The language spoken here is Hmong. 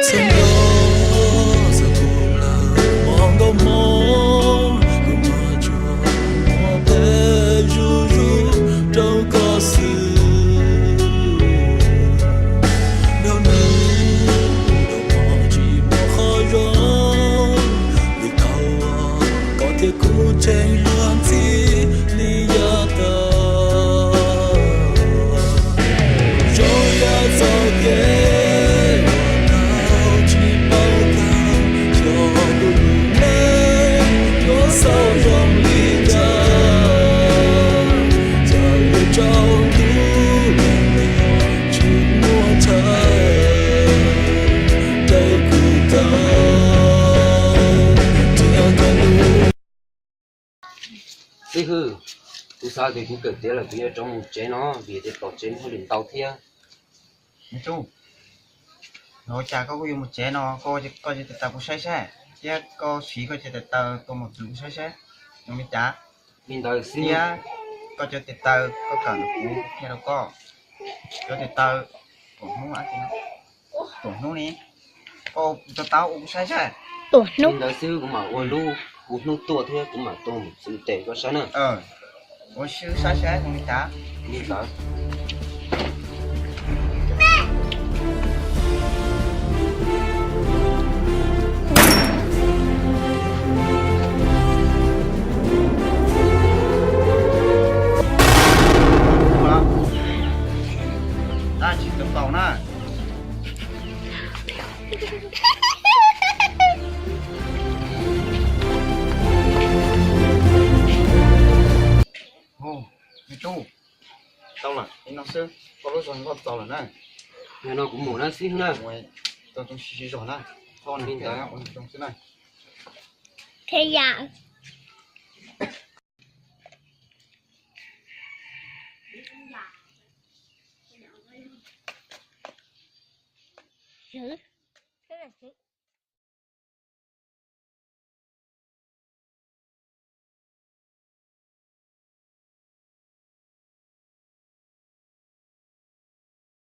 Txog ntua xav kuv lawm, hmo nkauj hmo, kuv mas tsuas muab peb zuj zus rau koj xwb. Nrog nws, nrog koj tsis muaj qhov zoo, vim tau koj thiab kuv tseem luag ntxhi li yav tas. Zoo yam txoj kev uas tau tsis paub tag, xyov kuv lub neej yuav xaus zoo li cas. Cas yuav tsaus ntuj tsis muaj chaw, caij kuv tau thiab koj lub. Xib hwb, kuv xav tias kuv kawm tiav lawm kuv yuav rov mus tsev no vim tias tom tsev muaj hauj lwm ntau thiab. Me tub, ua cas koj kuj yuav mus tsev no, koj, koj cov tes taw kuv saib saib, thiab koj siv koj cov tes taw tuaj mus txog kuv saib saib, zoo li cas? Li ntawd xwb. Thiab koj cov tes taw koj kawm ntawm kuv qhia rau koj, cov tes taw tuam hnub, tuam hnub ni, koj ua tau ua kuv saib saib. Tuam hnub. Li ntawd xwb kuv mam ua lub, kuv hnub tuaj thiab kuv mam tuaj mus txog tes koj saib na. Ua siab saib saib zoo li cas. Li ntawd. Tab sis tau na. Me tub, tau lawm, li no xwb, koj lub zog nkauj txaus lawm na. Yog no kuv mus na xib hwb na. Tau zoo sib sib zog na. Tho li ntawd ua zoo xwb na. Thiab yam.